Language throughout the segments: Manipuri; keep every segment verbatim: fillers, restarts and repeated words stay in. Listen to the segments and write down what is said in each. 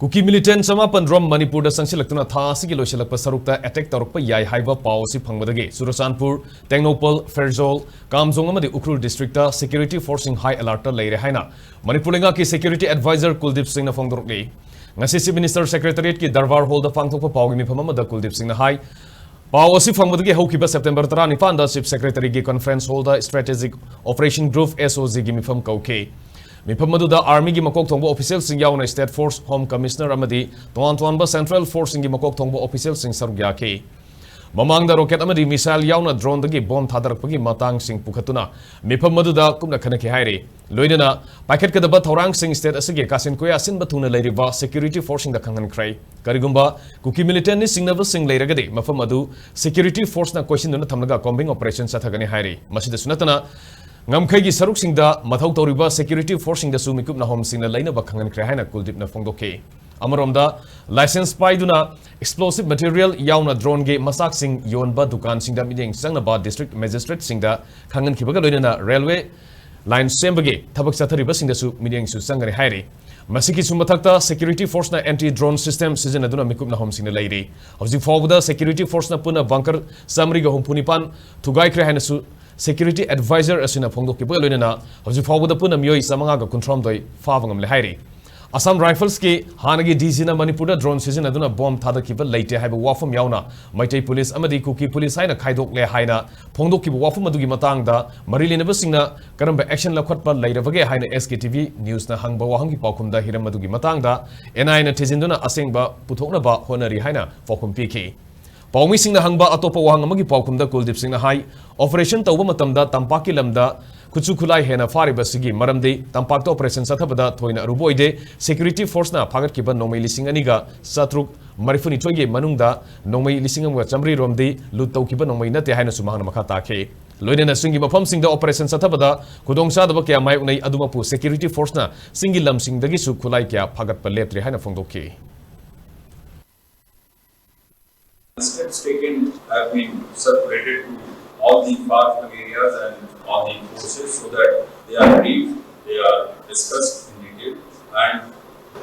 ꯀꯨꯀꯤ ꯃꯤꯂꯤꯇꯦꯟ ꯆꯃꯥꯄꯟ ꯔꯣꯝ ꯃꯅꯤꯄꯨꯔꯗ ꯆꯪꯁꯤꯜꯂꯛꯇꯨꯅ ꯊꯥ ꯑꯁꯤꯒꯤ ꯂꯣꯏꯁꯤꯜꯂꯛꯄ ꯁꯔꯨꯛꯇ ꯑꯦꯇꯦꯛ ꯇꯧꯔꯛꯄ ꯌꯥꯏ ꯍꯥꯏꯕ ꯄꯥꯎ ꯑꯁꯤ ꯐꯪꯕꯗꯒꯤ ꯆꯨꯔꯆꯥꯟꯄꯨꯔ, ꯇꯦꯡꯅꯧꯄꯜ, ꯐꯦꯔꯖꯣꯜ, ꯀꯥꯝꯖꯣꯡ ꯑꯃꯗꯤ ꯎꯈ꯭ꯔꯨꯜ ꯗꯤꯁꯇ꯭ꯔꯤꯛꯇ ꯁꯦꯀ꯭ꯌꯨꯔꯤꯇꯤ ꯐꯣꯔꯁꯁꯤꯡ ꯍꯥꯏ ꯑꯦꯂꯔꯠꯇ ꯂꯩꯔꯦ ꯍꯥꯏꯅ ꯃꯅꯤꯄꯨꯔ ꯂꯩꯉꯥꯛꯀꯤ ꯁꯦꯀ꯭ꯌꯨꯔꯤꯇꯤ ꯑꯦꯗꯚꯥꯏꯖꯔ ꯀꯨꯜꯗꯤꯞ ꯁꯤꯡꯅ ꯐꯣꯡꯗꯣꯔꯛꯂꯤ꯫ ꯉꯁꯤ ꯆꯤꯐ ꯃꯤꯅꯤꯁꯇꯔ ꯁꯦꯀ꯭ꯔꯦꯇꯔꯤꯌꯦꯠꯀꯤ ꯗꯔꯕꯥꯔ ꯍꯣꯜꯗ ꯄꯥꯡꯊꯣꯛꯄ ꯄꯥꯎꯒꯤ ꯃꯤꯐꯝ ꯑꯃꯗ ꯀꯨꯜꯗꯤꯞ ꯁꯤꯡꯅ ꯍꯥꯏ, ꯄꯥꯎ ꯑꯁꯤ ꯐꯪꯕꯗꯒꯤ ꯍꯧꯈꯤꯕ ꯁꯦꯞꯇꯦꯝꯕꯔ ꯇꯔꯥꯅꯤꯄꯥꯟꯗ ꯆꯤꯐ ꯁꯦꯀ꯭ꯔꯦꯇꯔꯤꯒꯤ ꯀꯟꯐꯔꯦꯟꯁ ꯍꯣꯜꯗ ꯁ꯭ꯇ꯭ꯔꯦꯇꯦꯖꯤꯛ ꯑꯣꯄꯔꯦꯁꯟ ꯒ꯭ꯔꯨꯞ, ꯑꯦꯁ ꯑꯣ ꯖꯤꯒꯤ ꯃꯤꯐꯝ ꯀꯧꯈꯤ꯫ ꯃꯤꯐꯝ ꯑꯗꯨꯗ ꯑꯥꯔꯃꯤꯒꯤ ꯃꯀꯣꯛ ꯊꯣꯡꯕ ꯑꯣꯐꯤꯁꯤꯌꯦꯜꯁꯤꯡ ꯌꯥꯎꯅ ꯁ꯭ꯇꯦꯠ ꯐꯣꯔꯁ, ꯍꯣꯝ ꯀꯃꯤꯁꯅꯔ ꯑꯃꯗꯤ ꯇꯣꯉꯥꯟ ꯇꯣꯉꯥꯟꯕ ꯁꯦꯟꯇ꯭ꯔꯦꯜ ꯐꯣꯔꯁꯁꯤꯡꯒꯤ ꯃꯀꯣꯛ ꯊꯣꯡꯕ ꯑꯣꯐꯤꯁꯤꯌꯦꯜꯁꯤꯡ ꯁꯔꯨꯛ ꯌꯥꯈꯤ꯫ ꯃꯃꯥꯡꯗ ꯔꯣꯀꯦꯠ ꯑꯃꯗꯤ ꯃꯤꯁꯥꯏꯜ ꯌꯥꯎꯅ ꯗ꯭ꯔꯣꯟꯗꯒꯤ ꯕꯣꯝ ꯊꯥꯗꯔꯛꯄꯒꯤ ꯃꯇꯥꯡꯁꯤꯡ ꯄꯨꯈꯠꯇꯨꯅ ꯃꯤꯐꯝ ꯑꯗꯨꯗ ꯀꯨꯞꯅ ꯈꯟꯅꯈꯤ ꯍꯥꯏꯔꯤ꯫ ꯂꯣꯏꯅꯅ ꯄꯥꯏꯈꯠꯀꯗꯕ ꯊꯧꯔꯥꯡꯁꯤꯡ ꯁ꯭ꯇꯦꯠ ꯑꯁꯤꯒꯤ ꯀꯥꯆꯤꯟ ꯀꯣꯌꯥ ꯁꯤꯟꯕ ꯊꯨꯡꯅ ꯂꯩꯔꯤꯕ ꯁꯦꯀ꯭ꯌꯨꯔꯤꯇꯤ ꯐꯣꯔꯁꯁꯤꯡꯗ ꯈꯪꯍꯟꯈ꯭ꯔꯦ꯫ ꯀꯔꯤꯒꯨꯝꯕ ꯀꯨꯀꯤ ꯃꯤꯂꯤꯇꯦꯟꯅꯤ ꯆꯤꯡꯅꯕꯁꯤꯡ ꯂꯩꯔꯒꯗꯤ ꯃꯐꯝ ꯑꯗꯨ ꯁꯦꯀ꯭ꯌꯨꯔꯤꯇꯤ ꯐꯣꯔꯁꯅ ꯀꯣꯏꯁꯤꯟꯗꯨꯅ ꯊꯝꯂꯒ ꯀꯣꯝꯕꯤꯡ ꯑꯣꯄꯔꯦꯁꯟ ꯆꯠꯊꯒꯅꯤ ꯍꯥꯏꯔꯤ꯫ ꯃꯁꯤꯗꯁꯨ ꯅꯠꯇꯅ ꯉꯝꯈꯩꯒꯤ ꯁꯔꯨꯛꯁꯤꯡꯗ ꯃꯊꯧ ꯇꯧꯔꯤꯕ ꯁꯦꯀ꯭ꯌꯨꯔꯤꯇꯤ ꯐꯣꯔꯁꯁꯤꯡꯗꯁꯨ ꯃꯤꯀꯨꯞ ꯅꯥꯍꯣꯝꯁꯤꯡꯅ ꯂꯩꯅꯕ ꯈꯪꯍꯟꯈ꯭ꯔꯦ ꯍꯥꯏꯅ ꯀꯨꯜꯗꯤꯞꯅ ꯐꯣꯡꯗꯣꯛꯈꯤ꯫ ꯑꯃꯔꯣꯝꯗ, ꯂꯥꯏꯁꯦꯟꯁ ꯄꯥꯏꯗꯨꯅ ꯑꯦꯛꯁꯄ꯭ꯂꯣꯁꯤꯚ ꯃꯦꯇꯤꯔꯤꯌꯦꯜ ꯌꯥꯎꯅ ꯗ꯭ꯔꯣꯟꯒꯤ ꯃꯆꯥꯛꯁꯤꯡ ꯌꯣꯟꯕ ꯗꯨꯀꯥꯟꯁꯤꯡꯗ ꯃꯤꯠꯌꯦꯡ ꯆꯪꯅꯕ ꯗꯤꯁꯇ꯭ꯔꯤꯛ ꯃꯦꯖꯤꯁꯇ꯭ꯔꯦꯠꯁꯤꯡꯗ ꯈꯪꯍꯟꯈꯤꯕꯒ ꯂꯣꯏꯅꯅ ꯔꯦꯜꯋꯦ ꯂꯥꯏꯟ ꯁꯦꯝꯕꯒꯤ ꯊꯕꯛ ꯆꯠꯊꯔꯤꯕꯁꯤꯡꯗꯁꯨ ꯃꯤꯠꯌꯦꯡꯁꯨ ꯆꯪꯒꯅꯤ ꯍꯥꯏꯔꯤ꯫ ꯃꯁꯤꯒꯤꯁꯨ ꯃꯊꯛꯇ, ꯁꯦꯀ꯭ꯌꯨꯔꯤꯇꯤ ꯐꯣꯔꯁꯅ ꯑꯦꯟꯇꯤ ꯗ꯭ꯔꯣꯟ ꯁꯤꯁꯇꯦꯝ ꯁꯤꯖꯤꯟꯅꯗꯨꯅ ꯃꯤꯀꯨꯞ ꯅꯥꯍꯣꯝꯁꯤꯡꯅ ꯂꯩꯔꯤ꯫ ꯍꯧꯖꯤꯛ ꯐꯥꯎꯕꯗ ꯁꯦꯀ꯭ꯌꯨꯔꯤꯇꯤ ꯐꯣꯔꯁꯅ ꯄꯨꯟꯅ ꯕꯪꯀꯔ ꯆꯥꯃꯔꯤꯒ ꯍꯨꯝꯐꯨ ꯅꯤꯄꯥꯟ ꯊꯨꯒꯥꯏꯈ꯭ꯔꯦ ꯍꯥꯏꯅꯁꯨ ꯁꯦꯀ꯭ꯌꯨꯔꯤꯇꯤ ꯑꯦꯗꯚꯥꯏꯖꯔ ꯑꯁꯤꯅ ꯐꯣꯡꯗꯣꯛꯈꯤꯕꯒ ꯂꯣꯏꯅꯅ ꯍꯧꯖꯤꯛ ꯐꯥꯎꯕꯗ ꯄꯨꯟꯅ ꯃꯤꯑꯣꯏ ꯆꯥꯃꯉꯥꯒ ꯀꯨꯟꯊ꯭ꯔꯥꯍꯨꯝꯗꯣꯏ ꯐꯥꯕ ꯉꯝꯂꯦ ꯍꯥꯏꯔꯤ꯫ ꯑꯁꯥꯝ ꯔꯥꯏꯐꯜꯁꯀꯤ ꯍꯥꯟꯅꯒꯤ ꯗꯤ ꯖꯤꯅ ꯃꯅꯤꯄꯨꯔꯗ ꯗ꯭ꯔꯣꯟ ꯁꯤꯖꯤꯟꯅꯗꯨꯅ ꯕꯣꯝ ꯊꯥꯗꯈꯤꯕ ꯂꯩꯇꯦ ꯍꯥꯏꯕ ꯋꯥꯐꯝ ꯌꯥꯎꯅ ꯃꯩꯇꯩ ꯄꯨꯂꯤꯁ ꯑꯃꯗꯤ ꯀꯨꯀꯤ ꯄꯨꯂꯤꯁ ꯍꯥꯏꯅ ꯈꯥꯏꯗꯣꯛꯂꯦ ꯍꯥꯏꯅ ꯐꯣꯡꯗꯣꯛꯈꯤꯕ ꯋꯥꯐꯝ ꯑꯗꯨꯒꯤ ꯃꯇꯥꯡꯗ ꯃꯔꯤ ꯂꯩꯅꯕꯁꯤꯡꯅ ꯀꯔꯝꯕ ꯑꯦꯛꯁꯟ ꯂꯧꯈꯠꯄ ꯂꯩꯔꯕꯒꯦ ꯍꯥꯏꯅ ꯑꯦꯁ ꯀꯦ ꯇꯤ ꯚꯤ ꯅ꯭ꯌꯨꯁꯅ ꯍꯪꯕ ꯋꯥꯍꯪꯒꯤ ꯄꯥꯎꯈꯨꯝꯗ ꯍꯤꯔꯝ ꯑꯗꯨꯒꯤ ꯃꯇꯥꯡꯗ ꯑꯦꯟ ꯑꯥꯏ ꯑꯦꯅ ꯊꯤꯖꯤꯟꯗꯨꯅ ꯑꯁꯦꯡꯕ ꯄꯨꯊꯣꯛꯅꯕ ꯍꯣꯠꯅꯔꯤ ꯍꯥꯏꯅ ꯄꯥꯎꯈꯨꯝ ꯄꯤꯈꯤ꯫ ꯄꯥꯎꯃꯤꯁꯤꯡꯅ ꯍꯪꯕ ꯑꯇꯣꯞꯄ ꯋꯥꯍꯪ ꯑꯃꯒꯤ ꯄꯥꯎꯈꯨꯝꯗ ꯀꯨꯜꯗꯤꯞ ꯁꯤꯡꯅ ꯍꯥꯏ, ꯑꯣꯄꯔꯦꯁꯟ ꯇꯧꯕ ꯃꯇꯝꯗ ꯇꯝꯄꯥꯛꯀꯤ ꯂꯝꯗ ꯈꯨꯠꯁꯨ ꯈꯨꯠꯂꯥꯏ ꯍꯦꯟꯅ ꯐꯥꯔꯤꯕꯁꯤꯒꯤ ꯃꯔꯝꯗꯤ ꯇꯝꯄꯥꯛꯇ ꯑꯣꯄꯔꯦꯁꯟ ꯆꯠꯊꯕꯗ ꯊꯣꯏꯅ ꯑꯔꯨꯕ ꯑꯣꯏꯗꯦ꯫ ꯁꯦꯀ꯭ꯌꯨꯔꯤꯇꯤ ꯐꯣꯔꯁꯅ ꯐꯥꯒꯠꯈꯤꯕ ꯅꯣꯡꯃꯩ ꯂꯤꯁꯤꯡ ꯑꯅꯤꯒ ꯆꯥꯇ꯭ꯔꯨꯛ ꯃꯔꯤꯐꯨꯅꯤꯊꯣꯏꯒꯤ ꯃꯅꯨꯡꯗ ꯅꯣꯡꯃꯩ ꯂꯤꯁꯤꯡ ꯑꯃꯒ ꯆꯥꯃꯔꯤ ꯔꯣꯝꯗꯤ ꯂꯨꯠ ꯇꯧꯈꯤꯕ ꯅꯣꯡꯃꯩ ꯅꯠꯇꯦ ꯍꯥꯏꯅꯁꯨ ꯃꯍꯥꯛꯅ ꯃꯈꯥ ꯇꯥꯈꯤ꯫ ꯂꯣꯏꯅꯅ ꯆꯤꯡꯒꯤ ꯃꯐꯝꯁꯤꯡꯗ ꯑꯣꯄꯔꯦꯁꯟ ꯆꯠꯊꯕꯗ ꯈꯨꯗꯣꯡꯆꯥꯗꯕ ꯀꯌꯥ ꯃꯥꯌꯣꯛꯅꯩ, ꯑꯗꯨꯃꯛꯄꯨ ꯁꯦꯀ꯭ꯌꯨꯔꯤꯇꯤ ꯐꯣꯔꯁꯅ ꯆꯤꯡꯒꯤ ꯂꯝꯁꯤꯡꯗꯒꯤꯁꯨ ꯈꯨꯠꯂꯥꯏ ꯀꯌꯥ ꯐꯥꯒꯠꯄ ꯂꯦꯞꯇ꯭ꯔꯤ ꯍꯥꯏꯅ ꯐꯣꯡꯗꯣꯛꯈꯤ꯫ Steps taken have been circulated to all the far-flung areas and all the forces so that they are briefed, they are discussed in detail, and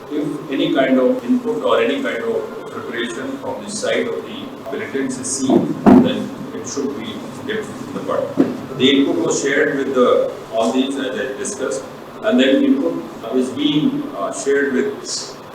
If any kind of input or any kind of preparation from the side of the militants is seen, then it should be nipped in the bud. The input was shared with the, all these, as I discussed, and then input is being uh, shared with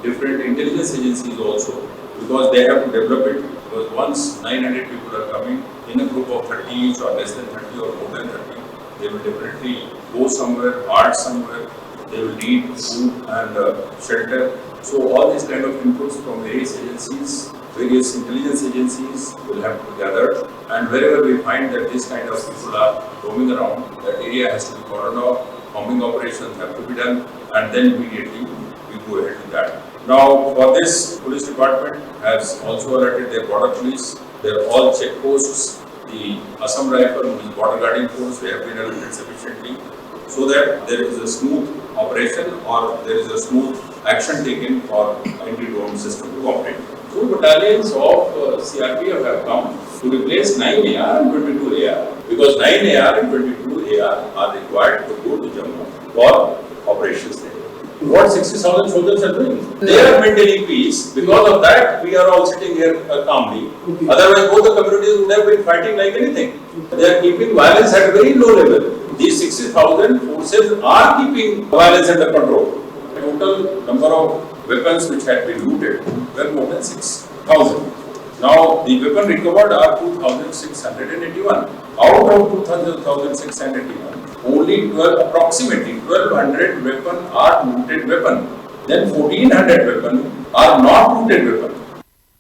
different intelligence agencies also, because they have to develop it. Because once nine hundred people are coming in a group of thirty each or less than thirty or more than thirty, they will definitely go somewhere, halt somewhere, they will need food and uh, shelter. So all these kind of inputs from various agencies, various intelligence agencies will have to be gathered. And wherever we find that this kind of people are roaming around, that area has to be cordoned off, combing operations have to be done, and then immediately we go ahead with that. Now, for this, police department has also alerted their border police. They're all checkposts. The Assam Rifle, which is border guarding force, they have been alerted sufficiently so that there is a smooth operation or there is a smooth action taken for anti-drone system to operate. Two battalions of uh, C R P F have come to replace nine A R and twenty-two A R, because nine A R and twenty-two A R are required to go to Jammu for operations there. What sixty thousand soldiers are doing? They are maintaining peace. Because of that, we are all sitting here uh, calmly. Okay. Otherwise, both the communities would have been fighting like anything. They are keeping violence at a very low level. These sixty thousand forces are keeping violence under control. Total number of weapons which had been looted were more than six thousand. Now, the weapon recovered are two thousand six hundred and eighty-one. Out of two thousand six hundred eighty-one, only twelve, approximately twelve hundred weapon are looted weapon. Then fourteen hundred weapon are not looted weapon.